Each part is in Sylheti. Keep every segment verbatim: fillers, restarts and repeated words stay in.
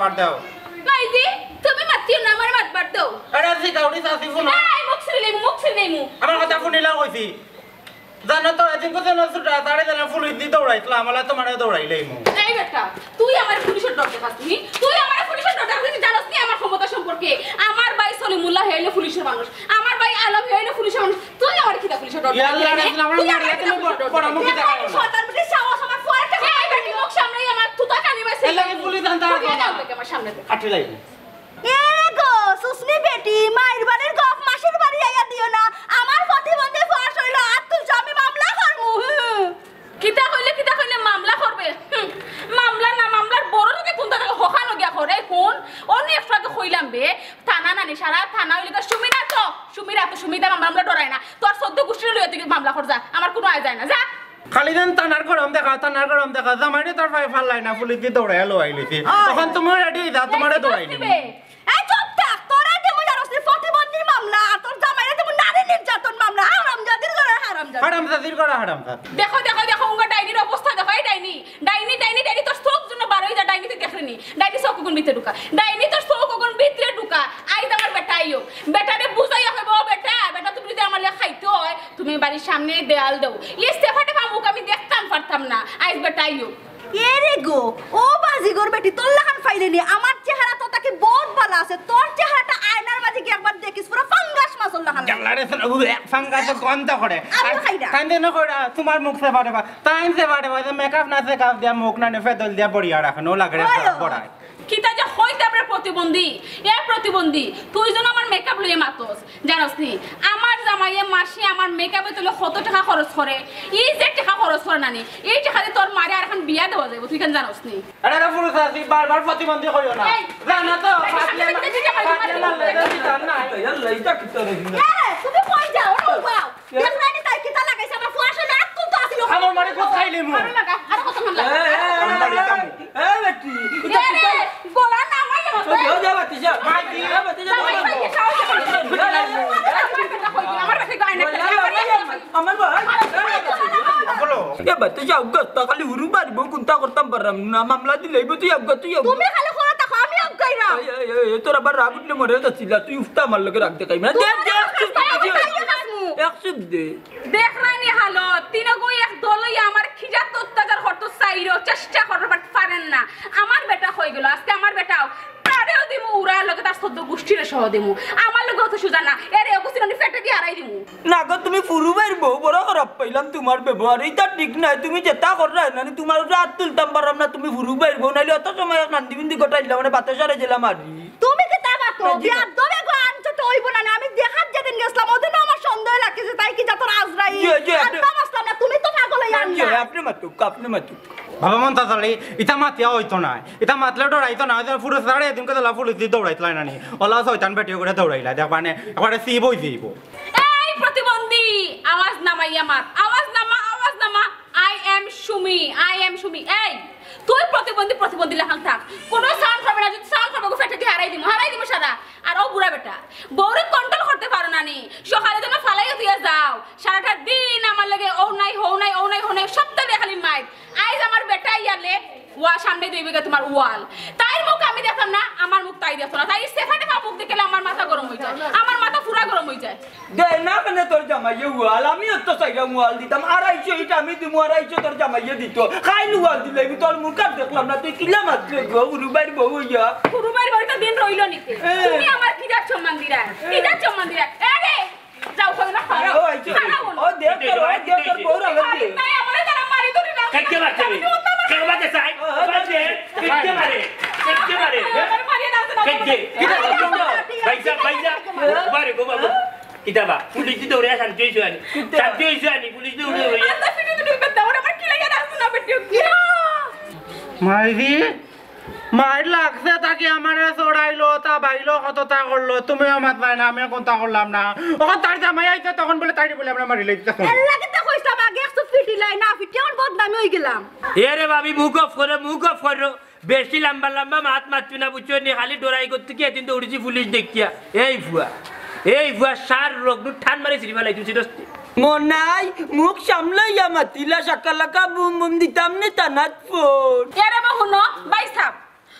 বাদ দাও। মাইজি, তুমি মাতিও না, আমারে মাতবার দেও। আরে, আছি, গাউরি চাচি, হুনো। এই, মুখ ছিঁড়ি লাইমু, মুখ ছিঁড়ি লাইমু। আমার কথা হুনিলা কইছি। জানো তো, এদিন কোথায় না ছুটা, তারে যেন পুলিশ দি দৌড়াইছিলাম, আমলা তোমারে দৌড়াইলাইমু। এই বেটা, তুই আমারে পুলিশর ডর দেখাস নি? তুই আমারে পুলিশর ডর দেখাস নি? জানোস নি আমার ক্ষমতা সম্পর্কে? আমার ভাই সলিমুল্লাহ হে অইলো পুলিশর মানুষ। আমার ভাই আলম হে অইলো পুলিশর মানুষ। তুই আমারে কিতা পুলিশর ডর দেখাস? ইয়াল্লা রে, আমার তুই মারিয়া আমারে তুমি পুলিশর ডর বড় দেখাস? মুখে দেখাও না। শয়তান বেটি সাহস আমার ফুয়ার কাছে। এই বেটি মুখ সামনে আমার তুতা কানি মারছে। এর লাগি পুলিশ আনতে হবে না। আমার সামনে থেকে। আটে লাইমু। এ গো, সুসনি বেটি, মাইর বাড়ির গফ মাসির বাড়ি আইয়া দিও না। আমার প্রতিবন্ধী ফুয়ার শরীলো আত তুলছো, আমি মামলা করমু। হুম। কিতা কইলে, কিতা কইলে মামলা করবে? হুম, মামলা না, মামলার বড় লোকে কোনটা থাকে হখানো গিয়া করে? কোন? অন্য একটু আগে কইলাম বে, থানা নানি সারা, থানা অইলে তো সুমিরা তো, সুমিরা তো, সুমিরা মামলা, মামলা ডরায় না। তোর চোদ্দ গোষ্ঠীর লইয়া তুই মামলা কর যা, আমার কোনো আয় যায় না, যা। খালি যেন থানার গরম দেখা, থানার গরম দেখা, জামাইরে তার ভাই ফাল্লাই না, পুলিশ দি দৌড়াইয়া লওয়াই লিছি। আয়। তখন তুমিও রেডি যা, তোমারে এই দৌড়াই নিবে। এই চুপ থাক, তোরে দিমু জানোস নি প্রতিবন্ধীর মামলা, আর তোর জামাইরে দিমু নারী নির্যাতন মামলা। হারামজাদির ঘরে হারামজাদি। হারামজাদির ঘরে হারামজাদি। দেখো, দেখো, দেখো, উঙ্গা ডাইনির অবস্থা দেখো, এই ডাইনি, ডাইনি, ডাইনি, ডাইনি, তোর চোখ জন্য বার হয়ে যা, ডাইনি তুই দেখলি নি, ডাইনি চোখ ওগুন ভিতরে ঢুকা, ডাইনি তোর চোখ ওগুন ভিতরে ঢুকা। আইজ আমার বেটা আইও, বেটারে বুঝাইয়া কইবো, "ও বেটা, বেটা তুমি যদি আমার লগে খাইতে হয়, তুমি বাড়ির সামনে দেয়াল দাও।" এই সেফাটে পামুক আমি দেখতাম পারতাম না, আইজ বেটা আইও। এ রে গো, ও বাজিগর বেটি, তোর লাখান ফাইলে নি। আমার চেহারা তো তাকে বহুত ভালা আছে। তোর চেহারাটা আয়নার মাঝে গিয়ে একবার দেখিস, পুরো ফাঙ্গাস মাছর লাখান লাগে। জানলা রে, শোনো, ও এক ফাঙ্গাস তো গন্ধ করে। আমি আর খাই না। তাই দেন করে, তোমার মুখ সেবারে বা, তাই সেবারে বা, মেকআপ না সেকআপ দিয়া, মুখ না নে ফেদল দিয়া বড়িয়া রাখেন, ও লাগে রে ওই, ওই। বড়ায়। কিতা যে হইতে আমরা প্রতিবন্ধী, এ প্রতিবন্ধী, তুই যেন আমার মেকআপ লইয়া মাতস। জানোস নি, আমার জামাইয়ে মাসে আমার মেকআপে তুলে কত টাকা খরচ করে? এই যে টাকা খরচ করে না নি, এই টাকা দিয়ে তোর মারে আর এখন বিয়া দেওয়া যাইব, তুই কেন জানোস নি? আরে, আরে, পুরুষ আছি, বারবার প্রতিবন্ধী কইও না। এই, জানা তো, এই, ফাটিয়ে এই, এই, এই, এই, এই, মারলে, এই, এই, এই, এই, জান নাই। ইয়াল্লা, ইটা কিতা রে? এ, তুমি কই যাও? ও বাবা, দেখো না নি তাই কিতা লাগাইছে? আমার ফুয়ার সামনে আত তুলতে আসিল। আমার মারে খুব খাইলে মু। আরে লাগা, আরে কত খান লাগা? এ, এ, এ, এ, বেটি, এ, রে, গলা না মাইয়া মাতো। ও, যাও, যাও, বাতি যাও। মাই দি। এ, বাতি যাও, ভাই, বাতি ভাই, যাও। যাও, যাও, যাও। আমার কাছে গায় না। আমার ভাই। বলো। এ, বাতি যাও, গস্তা খালি হুরু বাড়িব, কোনটা করতাম পারলাম না, মামলা দিলে, এই বাতি যাও, গস্তা যাও। তুমি খালি খোলা থাকো, আমি অজ্ঞাই না। এই, এই, এই, এই, তোর আবার রাগ উঠলে মরে যাচ্ছিলা, তুই উঠতে আমার লগে রাগ দেখাই না। দে, দে, একশো দে, একশো দে। দেখরায় নি হালত, তিনগু এক দল অইয়া আমার খিজাত অত্যাচার করতো চাইরো, চেষ্টা করবার পারেন না। আমার বেটা কই গেল, আজকে আমার বেটাও তারেও দিমু, উড়ার লগে তার চোদ্দ গোষ্ঠীরে সহ দিমু। আমার লগে অত সুজা না, এরে অগুস্তিন আমি পেটে দিয়ে হারাই দিমু। না গো, তুমি ফুরু ভাইর বউ, বড় খারাপ পাইলাম তোমার ব্যবহার, ইটা ঠিক নাই। তুমি যেটা কররায় না, তোমার উপরে আত তুলতাম পারলাম না, তুমি ফুরু ভাইর বউ, নাইলে অত সময় এক নান্দি বিন্দি ঘটাইলাম, মানে বাতাস আরে জেলা মারি। তুমি কিতা মাতো? না, জি না। বিয়ার দরে গো আনছো তো অইব না, না, আমি দেখাত যেদিন গেছলাম, ওদিনও আমার সন্দেহ লাগছে, তাই কি জাতর আজরাইল? জি, জি, আপনি আনতাম আসলাম না, তুমি তো পাগল হইয়া না, জি, আনলা। আপনি মাতুক, আপনি মাতুক। বাবা মন্তাজ আলী, ইতা মাতিয়া অইতো নায়, ইতা মাতলে ডরাইতো নায়, পুরো সাড়ে দিন কথা পুলিশ দি দৌড়াইতলাই না নি, ওলা শয়তান বেটি করে দৌড়াইলা, দেখবা নে, একবারে সিব অই যাইব। এই প্রতিবন্ধী, আওয়াজ নামাইয়া মাত, আওয়াজ নামা, আওয়াজ নামা। I am Sumi, I am Sumi. এই, তুই প্রতিবন্ধী, প্রতিবন্ধী লাখান থাক। কোনো সাউন্ড করবে না, যদি সাউন্ড করবে, ওকে ফেটে দিয়ে হারাই দিমু, হারাই দিমু সারা। আর ও বুড়া বেটা, বউরে কন্ট্রোল করতে পারো না নি। সকালে যেন ফালাইয়া দিয়া যাও, সারাটা দিন আমার লগে ও নাই, হো নাই, ও নাই, হো নাই, সব তো খালি মাইর। আইজ আমার বেটা ইয়ালে, ওয়া সামনে দুই বিঘা তোমার ওয়াল। তাইর মুখ আমি দেখতাম না, আমার মুখ তাই দেখতো না। তাই সেখানে মুখ দেখলে আমার মাথা গরম হয়ে যায়, আমার মাথা পুরা গরম হয়ে যায়। দে না কেনে তোর জামাইয়ে ওয়াল, আমি অত চাইলাম ওয়াল দিতাম, আড়াইশো ইটা আমি দিমু, আড়াইশো তোর জামাইয়ে দিত। খাইল ওয়াল দিলে, আমি তোর মুখ আর দেখলাম না, তুই কিলা মাতলে গো, উরু বাইর বউ ইয়া। উরু বাইর বউ তো দিন রইল নিতে। এ। তুমি আমার কিজাত সম্মান দিরা? এ। কিজাত সম্মান দিরা? এ রে, যাও, কই না, খাড়াও। ও, আইছো। খাড়াও। ও, দেখ তোর, ও, দেখ তোর বউ রাখে। আরে, তাই আমারে তারা মারি ধরে না। কাইকে মারছে রে? আমি ওটা আমার কে মারছে সাই? ও, ও, মারছে। কাইকে মারে? কাইকে মারে? আমার মারিয়ে দাও তো না। কাইকে? কিতা করছো? ভাইজা, ভাইজা। বারে গো বাবু। কিতাবা, পুলিশ দি দৌড়ে শান্তি হইছো আনি। কিতা? শান্তি হইছো আনি, পুলিশ দি দৌড়ে হইয়া। আল্লাহ, ফিরে তো ঢুকবে, দৌড় আমার কি লাগে, রাখছো না, বেটি? মাইরি, মাইর লাগছে, তাকে আমারে চড়াইলো, তা বাইলো, কততা করলো, তুমিও মাত পায় না, আমিও কোনটা করলাম না। ওখান তার জামাই আইছে, তখন বলে তাইরে বলে আমরা মারি লইতে। এর লাগে তো কইছিলাম আগে একটু ফিটি লাই না, ফিটি আমার বদনামি হয়ে গেলাম। এ রে ভাবি, মুখ অফ করো, মুখ অফ করো। বেশি লম্বা লম্বা মাত মাতবি না, বুঝছো নি? খালি ডরাই করতে কি, এদিন তো উঠেছি পুলিশ দেখিয়া। এই ফুয়া, এই ফুয়া, সার রোগ নু ঠান মারি ছিড়ি ফেলাই তুই সিরস্তি। মনাই, মুখ সামলাইয়া মাতিলা, শাকালাকা বুম বুম দিতাম নে থানাত ফোন। এরে বা হুনো, ভাই সাহেব,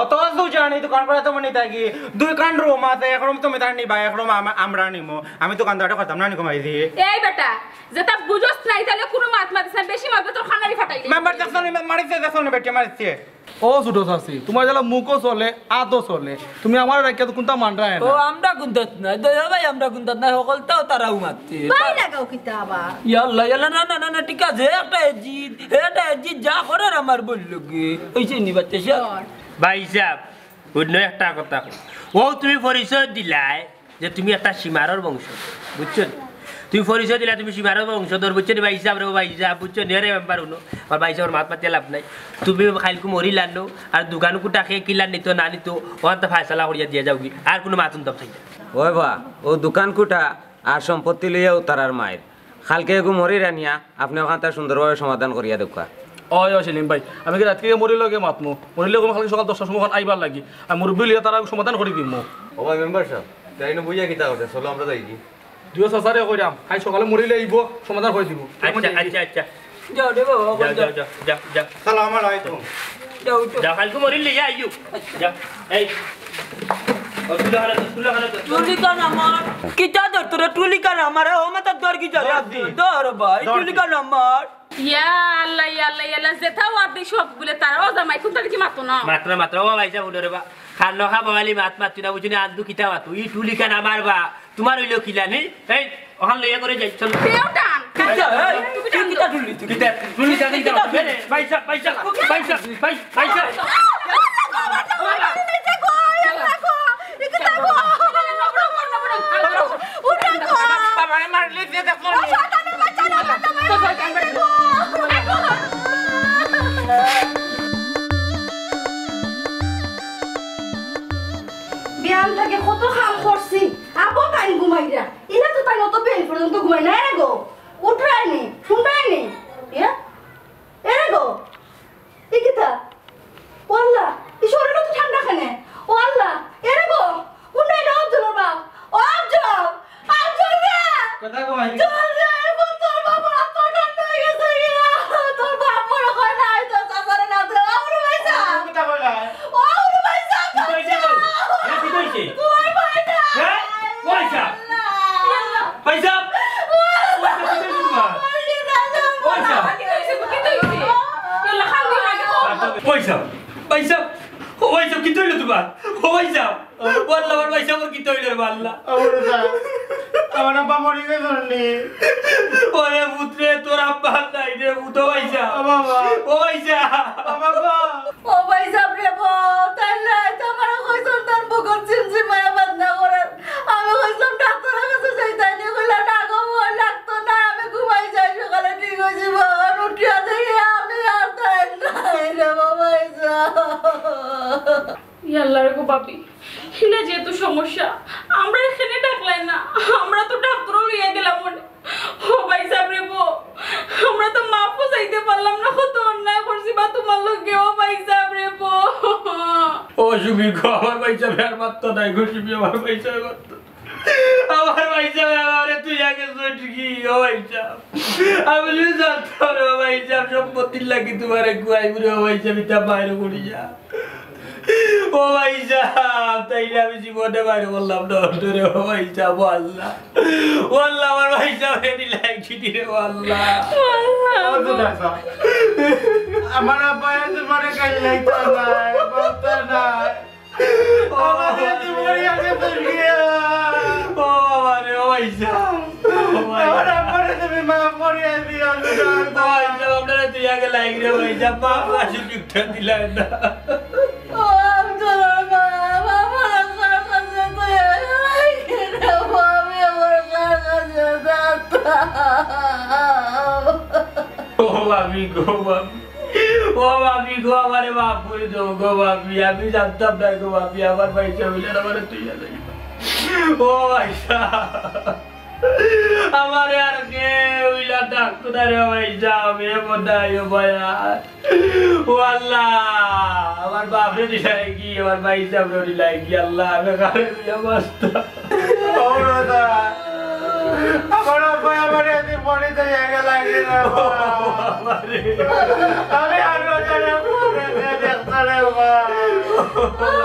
অত সুজা নি, দোকান করা তো মনে থাকি। দুইখান রুম আছে, এক রুম তুমি তার নিবা, এক রুম আমা-, আমরা নিমু। আমি দোকানদারে করতাম না নি কমাই দি। এই বেটা, যেটা বুঝস নাই, তাহলে কোনো মাত মাতিস না, বেশি মাতলে তোর খানারি ফাটাই দিমু। মেম্বার দেখছো নি, মারিছে, দেখছো নি, বেটি মারিছে। ও ছোট চাচি, তুমার যেলা মুখও চলে, আতও চলে, তুমি আমারে রাখিয়া তো কুনতা মানরায় না। ও, আমরা কুনতাত নাই, দয়া ভাই, আমরা কুনতাত নাই, হকলতাও তারাও মাতছে। ভাই লাগাও কিতা আবার? ইয়াল্লা, ইয়াল্লা, না, না, না, না, ঠিক আছে, একটা এজিদ, একটা এজিদ যা করার আমার বললো কি? অইছে নি বাচ্চা সব? ভাইসাব, অইন্য একটা কথা কই। ও তুমি পরিচয় দিলায় যে তুমি একটা সীমারর বংশধর, বুঝছো নি? তুমি পরিচয় দিলায় তুমি সীমারর বংশধর, বুঝছো নি ভাইসাব রে, ও ভাইসাব, বুঝছো নি? আরে মেম্বার হুনো, আমার ভাইসাবর মাত মাতিয়া লাভ নাই। তুমি কাইলকু মরিলায় নু, আর দোকান কুটা কে কিলা নিতো না নিতো, অখানতা ফায়সালা করিয়া দিয়া যাওগি, আর কুনু মাত হুনতাম চাই না। ওই বা, ও দোকান কুটা আর সম্পত্তি লইয়াউ তারার মাইর। কাইলকু এগু মরিরায় নিয়া, আপনে অখানতা সুন্দরভাবে সমাধান করিয়া দেউক্কা। ওই, ওই সেলিম ভাই, আমি কি রাইতকে মরির লগে মাতমু? মরির লগে আমি কাইলকু সকাল দশটার সময় অখান আইবার লাগি। আর মুরব্বি লইয়া তারা সমাধান করি দিমু। ও ভাই মেম্বার সাব, তাইন বইয়া কিতা করইন? চলো আমরা যাইগি। দুইও চাচারে কইরাম, কাইল সকালে মরিলে আইবো, সমাধান করি দিমু। আচ্ছা, আচ্ছা, আচ্ছা। যাও রে বাবা, যাও, যাও। যাও, যাও, যাও, যাও। সালাম আলাইকুম। যাও, উঠো। যাও, কাইলকু মরিলে আইও। যাও, এই। ও, তুলো হারা তো, তুলো হারা তো। টুলিখান আমার। কিতা ধর তোরা টুলিখান আমার, ও মাথা ধর কি ধর, ধর দি। ধর ভাই, ধর দি। টুলিখান আমার। ইয়া আল্লাহ, ইয়া আল্লাহ, ইয়া আল্লাহ, যেটা ওয়ার দেই সব বলে তারা। ও জামাই, কুনতা দেখি মাতো না। মাতরা, মাতরা, ও ভাইসাব, হুনো রে বা। খান নখা বাঙালি মাত মাততি না, বুঝছো নি? আন্দু কিতা মাতো? ই টুলিখান আমার বা। তুমার অইলো কিলা নি? এই, অখান লইয়া করে যাই, চলো। দেও টান। কিতা, এই? তুমি টান কিতা দেও। টুলি তুই? কিতা? টুলি কিতা, কিতা? কিতা? এই, ভাইসাব, ভাইসাব, ভাইসাব, ভাই, ভাইসাব। বাবায় মারলে যে দেখো। বিয়ান থাকি কত কাম করছি, আবো তাইন ঘুমাইরা। ইলা তো তাইন অত বেইল পর্যন্ত ঘুমাই না রে গো। উঠরায় নি, হুনরায় নি। ইয়া? এ রে গো, ই কিতা? ও আল্লাহ, ই শরীর তো ঠান্ডা কেনে? ও আল্লাহ, এ রে গো, হুনরায় নি, ও আফজলর বাপ, ও আফজল, আফজল রে! কথা কই? চল রে, ও তোর বাবা, এত ঠান্ডা অই গেছে গিয়া। তোর বাপ মনে হয় না, এই তো চাচারে না ধরে, ও রে ভাইসাব। কথা কইলা? ও রে ভাইসাব, কি কইছে গো? হ্যাঁ, কি কইছে? তোমার ভাইটা। হ্যাঁ? ভাইসাব। আল্লাহ। ভাইসাব। ভাইসাব, কি কইছে তোমার? ভাইসাব। ভাইসাব, ভাইসাব, ও ভাইসাব, কিতা অইলো তোমার? ও ভাইসাব, ও আল্লাহ, আমার ভাইসাবর কিতা অইলো রে আল্লাহ? ও রে ভাই, আমার আব্বা মরি গেছইন নি? ওরে পুত্রে, তোর আব্বা নাই রে পুত, ও ভাইসাব। ও বাবা। ও ভাইসাব। ও বাবা। ও ভাইসাব রে বা, তাইন রাইত আমারে কইছইন তান বুকর চিমচিমাইয়া বান্দা করার। আমি কইছলাম ডাক্তরর কাছে যাইতাম নি, কইলা, "না গো, ভয় লাগতো না, আমি ঘুমাই যাই, সকালে ঠিক অই যাইবো।" আর উঠিয়া দেখি আমি আর তাইন নাই রে বা, ভাইসাব। ইয়াল্লা রে গো ভাবি, ইলা যেহেতু সমস্যা, আমরা এখানে ডাকলায় না, আমরা তো ডাক্তরও লইয়া গেলাম অনে। ও ভাইসাব রে বা, আমরা তো মাফও চাইতে পারলাম না, কত অন্যায় করছি বা তোমার লগে, ও ভাইসাব রে বা। ও সুমি গো, আমার ভাইসাব আর মাততো নায় গো, সুমি, আমার ভাইসাব আর মাততো নায়। আমার ভাইসাব আমারে থুইয়া গেছইন কি, ও ভাইসাব। আমি যদি জানতাম রে, ও ভাইসাব, সম্পত্তির লাগি তোমারে খুয়াইমু রে, ও ভাইসাব, ইতা বাইর করিয়া। ও ভাইসাব, তাইলে আমি জীবনে বাইর করলাম না অন্তরে, ও ভাইসাব, ও আল্লাহ। ও আল্লাহ, আমার ভাইসাব, এটি লাইক চিঠি রে, ও আল্লাহ। ও আল্লাহ। আমার আব্বা তোমারে গাইল্লাইতা নায়, বলতা নায়। ও আমারে তুমি মরিয়া গেছো গিয়া। ও বাবা রে, ও ভাইসাব। ও ভাই। আমার আব্বারে তুমি মাফ করিয়া দিও, ও ভাইসাব, আপনারা তুই আগে লাইক রে ভাইসাব, মাফ আসুক একটা দিলেন না। ও আব্দুল বাবা, আমার আব্বার কাছে তুই আগে লাইক রে, আমি আমার কার কাছে যাইতাম। ও ভাবি গো ভাবি, ও ভাবি গো, আমারে মাফ করি দেও গো ভাবি, আমি জানতাম না গো ভাবি, আমার ভাইসাব অইলা আমারে থুইয়া যাইবা। ও ভাইসাব, আমারে আর কেউ অইলা ডাকতো না রে ভাইসাব, এ বদাই ও ভাইয়া। ও আল্লাহ, আমার বাপরে দিলাই কি, আমার ভাইসাবরে দিলাই কি, আল্লাহ, আমি কারে দিয়া বাঁচতাম। ও দাদা, আমার আব্বা আমারে এদিন মরি যাই আগে লাগে না। ও বাবা রে। আমি আর রোজা রাখবো না, দেখতে আরে ভাই।